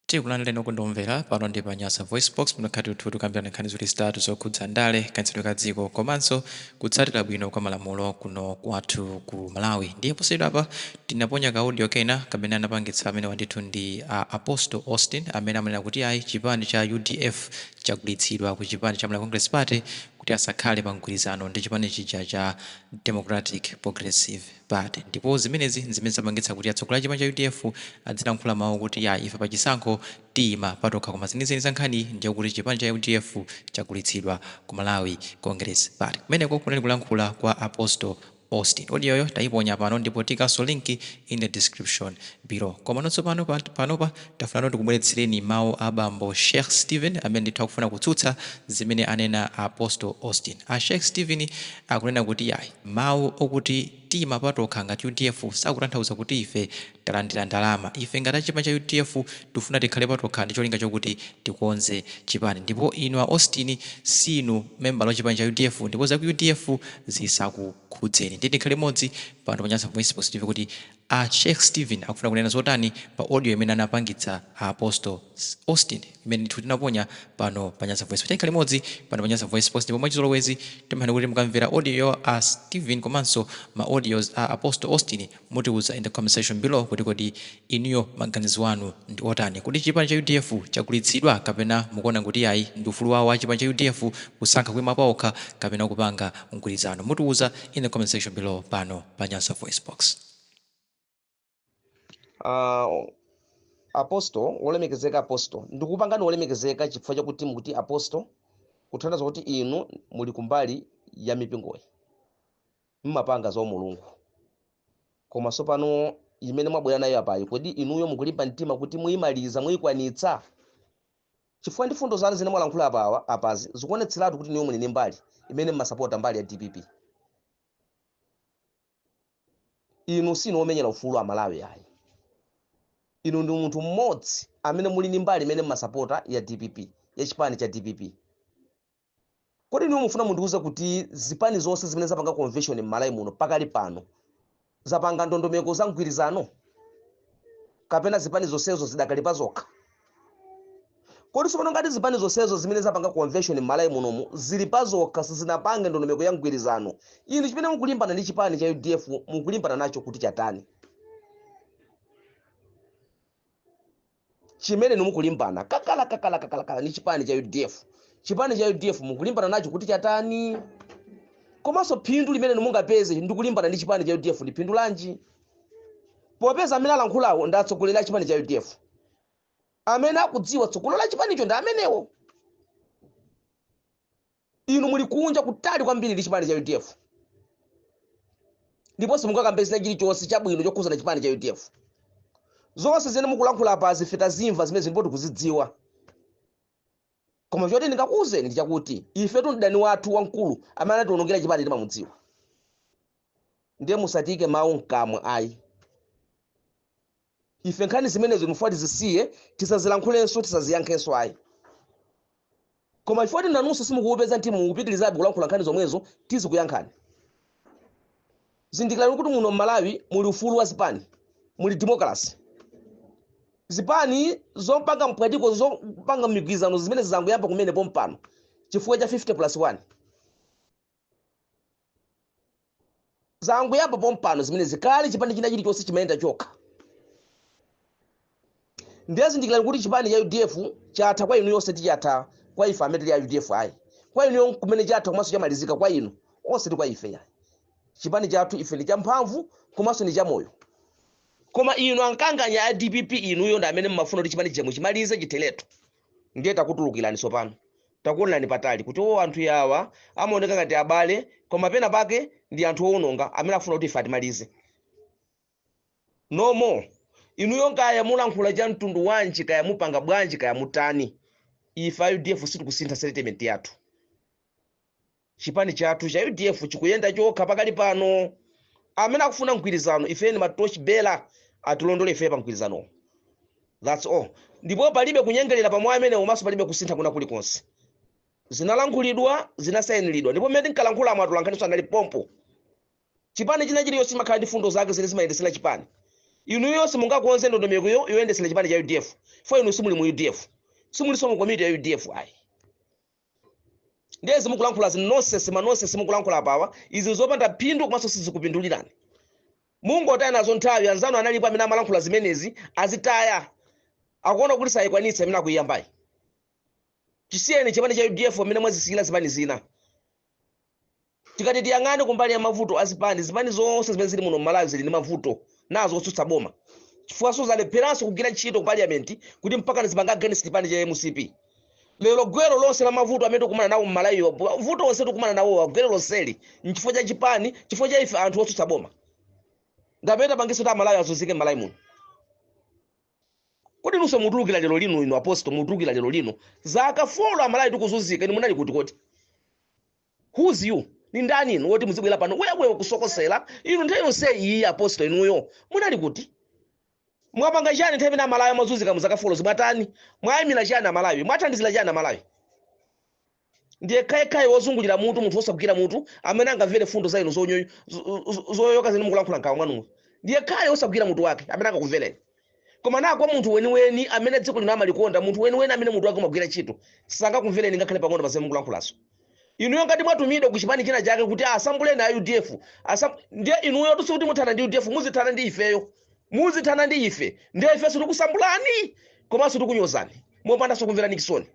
Tikulandireni okondedwa omvera pano ndi pa Nyasa VoiceBox pano khati uthu tikambirana nkhani ziwiri zitatu zokhudza ndale, kayendetsedwe ka dziko komanso kutsatira bwino kwa malamulo kuno kwathu ku Malawi. Ndiye posachedwapa tinaponya ka audio kena kamene anapangitsa amenewa ndithu ndi a Apostle Austin amene amanena kuti ayi chipani cha udf chagulitsidwa ku chipani cha Malawi Congress Party kuti asakhale pa mgwirizano ndi chipani chija cha Democratic Progressive Party ndipo zimenezi nzimene zapangitsa kuti atsogoleri a chipani cha udf adzilankhula mawu okuti yayi ife pa chisankho tiyima patokha koma zenizeni za nkhaniyi ndiyakuti chipani cha udf chagulitsidwa ku Malawi Congress Party. Kumeneko kunali kulankhula kwa Apostle Austin. Audio yo tayiponya pano ndipo tiikanso link in the description below. Komano tsopano panopa tafunano tikubweretsereni mawu a bambo Sheikh Steven amene ndithu akufuna kutsutsa zimene anena a Apostle Austin. A Sheikh Steven akunena kuti yayi mawu okuti tiima patokha ngati udf sakutanthauza kuti ife talandira ndalama. Ife ngati a chipani cha udf tikufuna tikhale patokha ndi cholinga chokuti tikonze chipani ndipo inu a Austin siinu membala wa chipani cha udf ndipo za ku udf zisakukhudzeni. Ndiye tikhale limodzi pano pa Nyasa VoiceBox timve kuti A Sheikh Steven akufuna kunena zotani pa audio imene anapangitsa a Apostle Austin imene ndithu tinaponya pano pa Nyasa VoiceBox. Tikhale limodzi pano pa Nyasa VoiceBox ndipo mwachizolowezi timafuna kuti mukamvera audio ya a Steven komanso ma audios a Apostle Austin mutiuza in the comment section below kuti kodi inuyo maganizo anu ndi otani. Kodi chipani cha udf chagulitsidwa kapena mukuona kuti ayi ndi ufulu wawo a chipani cha udf kusankha kuima paokha kapena kupanga mgwirizano. Mutiuza in the comment section below pano pa Nyasa VoiceBox. Apostle wolemekezeka, apostle, ndikupangani wolemekezeka chifukwa chakuti mukuti apostle, kutanthauza kuti inu muli kumbali ya mipingoyi, mmapanga za umulungu. Koma tsopano imene mwabwera nayo apayi, kodi inuyo mukulimba mtima kuti muyimaliza, muyikwanitsa? Chifukwa ndi fundo zanu zimene mwalankhula apawa apazi zikuonetseratu kuti inuyo muli ndi mbali imene mmasapota, mbali ya DPP. Inu sinu omenyera ufulu Amalawi ayi. Inu ndi munthu mmodzi amene muli ndi mbali imene mmasapota ya DPP, ya chipani cha DPP. Kodi inuyo mufuna mundiuze kuti zipani zonse zimene zapanga convention m'Malawi muno pakali pano zapanga ndondomeko za mgwirizano, kapena zipani zonsezo zidakali pa zokha? Kodi tsopano ngati zipani zonsezo zimene zapanga convention m'Malawi munomu zili pa zokha, sizinapange ndondomeko ya mgwirizano, inu chimene mukulimbana ndi chipani cha UDF mukulimbana nacho kuti chatani? Chimene inu mukulimbana kakala kakala kakala kakala ndi chipani cha UDF, chipani cha UDF mukulimbana nacho kuti chatani? Komanso phindu limene inu mungapeze ndi kulimbana ndi chipani cha UDF ndi phindu lanji, popeza amene alankhulawo ndi atsogoleri a chipani cha UDF? Amene akudziwa tsogolo la chipanicho ndi amenewo. Inu muli kunja kutali kwambiri ndi chipani cha UDF, ndipo simungakambe china chilichonse chabwino chokhuzana chipani cha UDF. Zonse zimene mukulankhula apazi ife tazimva zimene ndipo tikuzidziwa, koma choti ndingakuwuzeni ndi chakuti ifetu mdani wathu wamkulu amene anatiwonongera chipani timamudziwa. Ndiye musatiyike mawu mkamwa ayi. Ife nkhani zimenezo timafuna tizisiye, tisazilankhulenso, tisaziyankhenso ayi. Koma chifukwa kuti nanunso simukuupeza mtima, mukupitirizabe kulankhula nkhani zomwezo, tizikuyankhani. Zindikirani kuti muno m'Malawi muli ufulu wa zipani, muli democracy. Zipani zopanga mpwatiko, zopanga migwirizano zimene zangoyamba kumene pompano chifukwa cha 50 plus 1, zangoyamba pompano zimenezi. Kale chipani china chilichonse chimayenda chokha. Ndiye zindikirani kuti chipani cha UDF chatha kwa inuyo, osati chatha kwa ife amene tili a UDF ayi. Kwa inuyo kumene chatha komanso chamalizika kwa inu, osati kwa ife ayi. Chipani chathu ife ndi champhamvu komanso ndi chamoyo. Koma inu ankanganya a DPP, inuyo ndi amene mmafuna kuti chipani chanu chimalize, chitheretu. Ndiye takutulukirani tsopano, takuonerani patali kuti o anthu yawa amaoneka ngati abale, koma pena pake ndi anthu owononga amene afuna kuti ife atimalize. No more. Inuyo kaya mulankhula cha mtundu wanji, kaya mupanga bwanji, kaya mutani, ife a UDF sitikusintha statement yathu. Chipani chathu cha UDF chikuyenda chokha pakali pano. Amene akufuna mgwirizano, ife ni ma torch bearer, atilondole ife pa mgwirizanowo. That's all. Ndipo palibe kunyengerera pamwe amenewo, komanso palibe kusintha kuna kulikonse. Zinalankhulidwa, zinasayiniridwa, ndipo mmene tinkalankhulamo atolankhaniso anali pompo. Chipani china chiliyonse chimakhala ndi fundo zake zimene zimayendesera chipani. Inuyo simungakonze ndondomeko yoyendesera chipani cha UDF, fo inu simuli mu UDF, simulinso mu komiti ya UDF ayi. Ndiye zimukulankhula zi nonsense, ma nonsense mukulankhula apawa, izi zopanda phindu komanso sizikupindulirani. Mungotaya nazo nthawi. Anzanu analipo amene amalankhula zimenezi, azitaya, akuona kuti sayikwanitsa imene akuyiyambayi. Chisiyeni chipani cha UDF amene mwazisiyira zipani zina. Tikati tiyang'ane kumbali ya mavuto a zipani, zipani zonse zimene zili muno m'Malawi zili ndi mavuto nazo otsutsa boma, chifukwa zalepheranso kugwira ntchito ku parliament kuti mpaka zipanga against chipani cha MCP. Lero gwero lonse la mavuto amene tikumana nawo m'Malawiwa, vuto lonse tikumana nawo, gwero lonseli nchifukwa cha chipani, chifukwa cha ife anthu otsutsa boma, ndamene tapangiso kuti Amalawi azunzike m'Malawi muno. Kodi nunso mutulukira lero lino, inu apostle, mutulukira lero lino, zaka 4 Amalawi tikuzunzika, inu munali kuti? Kodi who's you? Ni ndani inu woti muzibwera pano wewe kusokosera? Inu nthawi yonse iyi, apostle, inuyo munali kuti? Mwapanga chani nthawi imene Amalawi amazunzika mu zaka 4? Zimwatani? Mwayimira chani Amalawi? Mwathandizira chani Amalawi? Ndiye khayekhaye wozungulira mutu, munthu wosagwira mutu amene angamvere fundo za inu zoyoka zimene mukulankhula mkamwa mwanumo. Ndiye khaye wosagwira mutu wake amene angakumvereni. Koma na kwa munthu weniweni amene dziko lino amalikonda, munthu weniweni amene mutu wake umagwira ntchito, sangakumvereni ngakhale pang'ono pa zimene mukulankhulazo. Inuyo ngati mwatumidwa ku chipani china chake kuti asambuleni a UDF, ndiye inuyo tusi kuti muthana ndi UDF, muzithana ndi ifeyo, muzithana ndi ife. Ndiye ifenso tikusambulani komanso tikunyozani mopandanso kumverani chisoni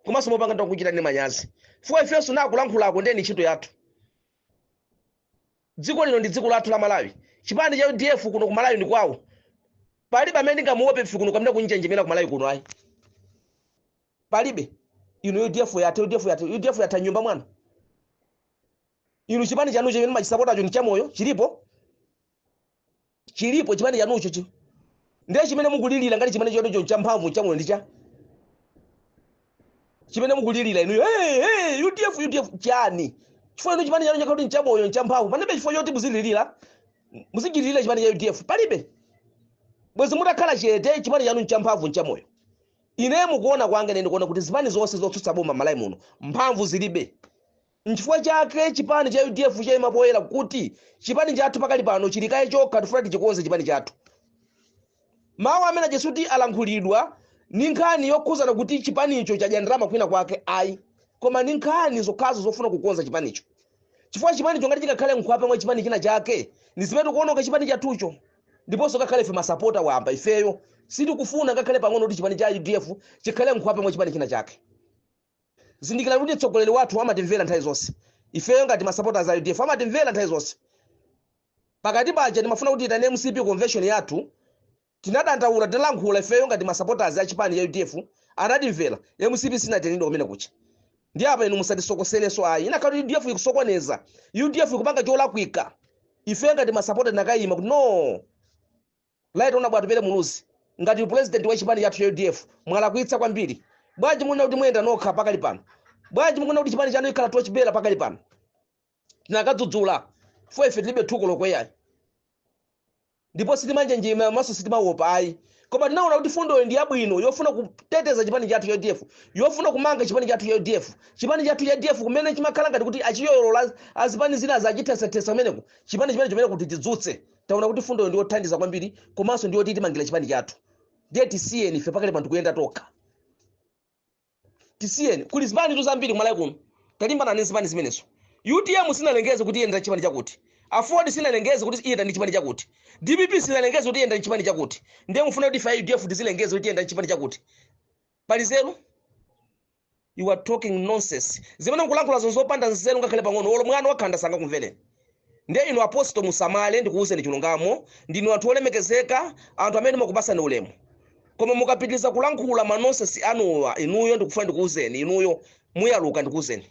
komanso mopanga kuchitani manyazi, chifukwa ifenso nakulankhulako ndiye ni ntchito yathu. Dziko lino ndi dziko lathu la Malawi. Chipani cha UDF kuno ku Malawi ndi kwawo. Palibe amene ndingamuope ife kuno kamene kunjenjemera ku Malawi kuno ayi, palibe. Inu, UDF yatha, UDF yatha, UDF yatha nyumba mwanu. Inu chipani chanucho chimene machisapotacho ndi chamoyo? Chilipo? Chilipo chipani chanucho chi? Ndiye chimene mukulilira ngati chimene chotecho champhamvu, chamoyo, ndi cha chimene mukulilira inuyo, "Hey, hey, UDF, UDF" chani? Chifukwa inu chipani chanu chakuti nchamoyo, nchamphamvu, palibe chifukwa choti muzililira, muzichililira chipani cha UDF, palibe. Bwezi mutakhala chete. Chipani chanu nchamphamvu, nchamoyo. Ine mukuona kwanga, ine ndikuona kuti zipani zonse zotsutsa boma Malawi muno mphamvu zilibe. Nchifukwa chake chipani cha UDF chayima poyera kuti chipani chathu pakali pano chilikaye chokha, tifuna tichikonze chipani chathu. Mawu amene ajesuti alankhulidwa ni nkhani yokhuzana kuti chipanicho chadya ndalama kwina kwake ayi, koma ni nkhani zokhazo zofuna kukonza chipanicho, chifukwa chipanicho ngati chikakhale nkhwapa mwa chipani china chake, ni zimene tikuononga chipani chathucho. Ndiponso ngakhale ife masapota wamba, ifeyo sitikufuna ngakhale pang'ono kuti chipani cha UDF chikhale nkhwapa mwa chipani china chake. Zindikira kuti mtsogoleri wathu amatimvera nthawi zonse. Ifeyo ngati masupporters a UDF amatimvera nthawi zonse. Pakati paja timafuna kuti itane MCP convention yathu, tinadandaula, tinalankhula ifeyo ngati masupporters a chipani cha UDF, anatimvera. MCP sinatenedwa kumene kucha. Ndi apa inu musatisokoserenso ayi. Inakhala kuti UDF ikusokoneza, UDF ikupanga cholakwika, ifeyo ngati masapota tinakayima kuti no, right honorable Atupele Muluzi, ngati president wa chipani chathu cha UDF, mwalakwitsa kwambiri. Bwanji mukunena kuti muyenda nokha pakali pano? Bwanji mukunena kuti chipani chanu ikhala torchbearer pakali pano? Tinakadzudzula fo. Ife tilibe thuko lokweyayi ndipo sitimanjenjema maso, sitimaopa ayi. Koma tinaona kuti fundoyo ndi yabwino, yofuna kuteteza chipani chathu cha UDF, yofuna kumanga chipani chathu cha UDF. Chipani chathu cha UDF kumene chimakhala ngati kuti achiyoyolola azipani zina zachithesethesa kumeneko, chipani chimene chimene kuti tidzutse, taona kuti fundoyo ndi yothandiza kwambiri komanso ndi yoti timangira chipani chathu. Ndiye tisiyeni ife pakali pano tikuyenda tokha, tisiyeni. Kuli zipani tu zambiri kumalawi kuno, talimbana ndi zipani zimenezo. UTM sinalengeze kuti iyenda chipani chakuti, AFORD sinalengeze kuti iyenda ndi chipani chakuti, DPP sinalengeze kuti iyenda ndi chipani chakuti. Ndiye mufuna kuti ife UDF tizilengeze kuti iyenda ndi chipani chakuti? Pali zeru? You are talking nonsense. Zimene mukulankhula zopanda nzeru ngakhale pang'ono, olo mwana wakhanda sangakumvereni. Ndiye inu apostle musamale, ndikuwuzeni chilungamo. Ndinu anthu olemekezeka, anthu amene mumakupasani ulemu, koma mukapitiriza kulankhula ma nonsense anuwa inuyo, ndikufuna ndikuwuzeni, inuyo muyaluka. Ndikuwuzeni,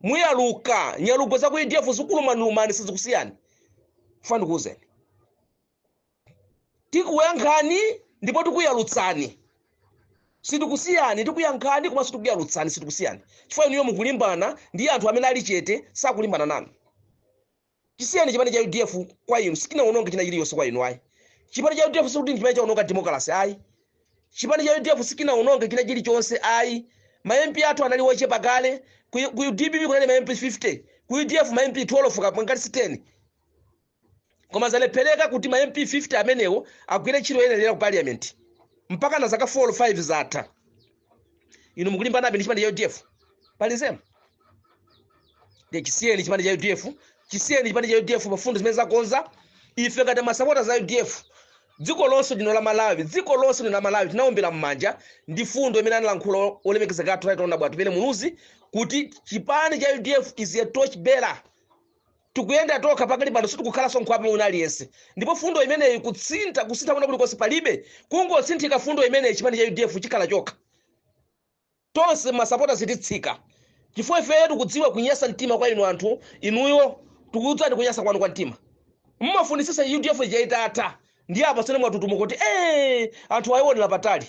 muyaluka. Nyalugo za ku UDF zikulumanilumani, sizikusiyani. Funa ndikuwuzeni, tikuyankhani ndipo tikuyalutsani, sitikusiyani. Tikuyankhani komanso tikuyalutsani, sitikusiyani, chifukwa inuyo mukulimbana ndi anthu amene ali chete, sakulimbana nanu. Chisiyeni chipani cha UDF. Kwa inu sitinawononge china chiliyonse kwa inu ayi. Chipani cha UDF sikuti chimene chawononga democracy ayi. Chipani cha UDF sikinawononge china chilichonse ayi. Ma MP athu anali ochepa kale. Ku DPP kunali ma MP 50, ku UDF ma MP 12 kapena ngati si 10. Koma zalephereka kuti ma MP 50 amenewo agwire ntchito yoyenera ku parliament mpaka na zaka 4 or 5 zatha. Inu mukulimbanabe ndi chipani cha UDF? Pali nzeru? Ndiye chisiyeni chipani cha UDF, chisiyeni chipani cha UDF pa fundo zimene zakonza. Ife ngati masapota za UDF, dziko lonse lino la Malawi, dziko lonse lino la Malawi, tinaombera m'manja ndi fundo imene analankhula olemekezeka athu Right Honorable Atupele Muluzi kuti chipani cha UDF is a torch bearer. Tikuyenda tokha pakali pano, sitikukhalanso nkhwapa wina aliyense. Ndipo fundo imeneyi kutsintha, kusintha kuna kulikonse palibe, kungosinthika fundo imeneyi, chipani cha UDF chikhala chokha. Tonse masapota zititsika, chifukwa ifeyo tikudziwa kunyasa mtima kwa inu anthu. Inuyo tikukudzani kunyasa kwanu kwa mtima, mmafunisisa UDF ija itatha. Ndiye apa sene mwatutumuka kuti anthu ayionera patali.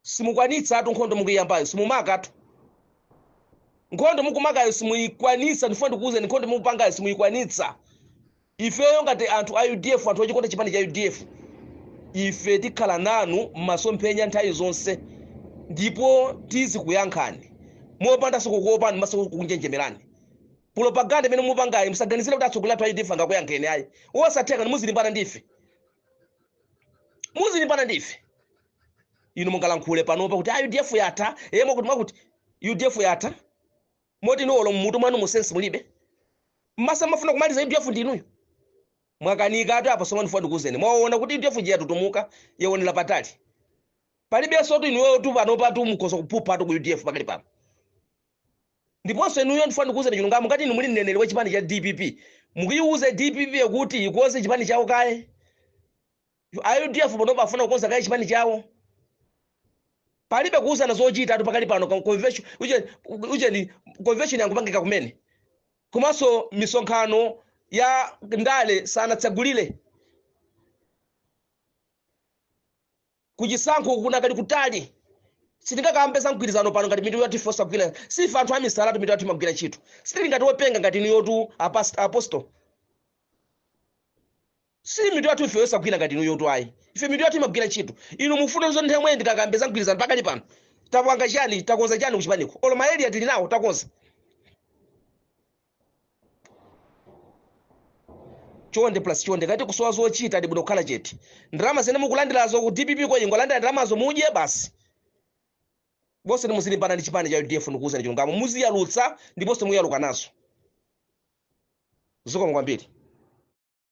Simukwanitsa atu nkhondo mukuyambayo, simumakatu nkhondo mukumakayo, simuyikwanitsa. Ndifuna ndikuwuzeni, nkhondo mukupangayo simuyikwanitsa. Ifeyo ngati anthu a UDF, anthu ochikonda chipani cha UDF, ife tikhala nanu m'masomphenya nthawi zonse, ndipo tizikuyankhani mopandanso kukuopani, maso kukunjenjemerani. Propaganda imene mupangayi, musaganizire kuti atsogoleri athu a UDF angakuyankheni, ayi, wosatheka. Muzilimbana ndife, muzilimbana ndife. Inu mungalankhule panopa kuti a UDF yatha, mwakuti mwakuti UDF yatha, moti inu olo mmutu mwanu musensi mulibe. Mmasa mafuna kumaliza UDF ndinuyo, mwakanika atu. Apa somwe ndifuna ndikuwuzeni, mwaona kuti UDF ija yatutumuka, yaonera patali. Palibenso tu inuyo tu panopa tu mukhoza kuphupha tu ku UDF pakali pano. Ndiponso inuyo, ndifuna ndikuwuzeni chilungamo, ngati inu muli mneneri wa chipani cha DPP, mukuyiwuze DPP kuti ikoze chipani chawo kaye. A UDF panopa afuna kukonza kaye chipani chawo. Palibe kuwuzana zochita atu pakali pano. Convention uje ni convention yangopangika kumene, komanso misonkhano ya ndale sanatsegulire. Kuchisankho kunakali kutali. Sitingakambe za mgwirizano pano ngati mitu yathu ifosagwira. Sife anthu amisala tu, mitu yathu imagwira ntchito. Sitili ngati wopenga ngati inuyotu, apostle. Si mitu yathu ife yosagwira ngati inuyotu, ayi. Ife mitu yathu imagwira ntchito. Inu mufuna zo nthawi imwe ndikakambe za mgwirizano pakali pano? Tapanga chani? Takonza chani kuchipaniko? Olo ma area tili nawo, takonza? Chonde plus chonde, ngati kusowa zochita, ndi bwino kukhala chete. Ndalama zene mukulandirazo ku DPP ko, ingolandira ndalamazo mudye basi. Bose muzilimbana ndi chipani cha UDF. Ndikuwuzani chilungamo, muziyalutsa ndiponso muyaluka nazo. Zikomo kwambiri.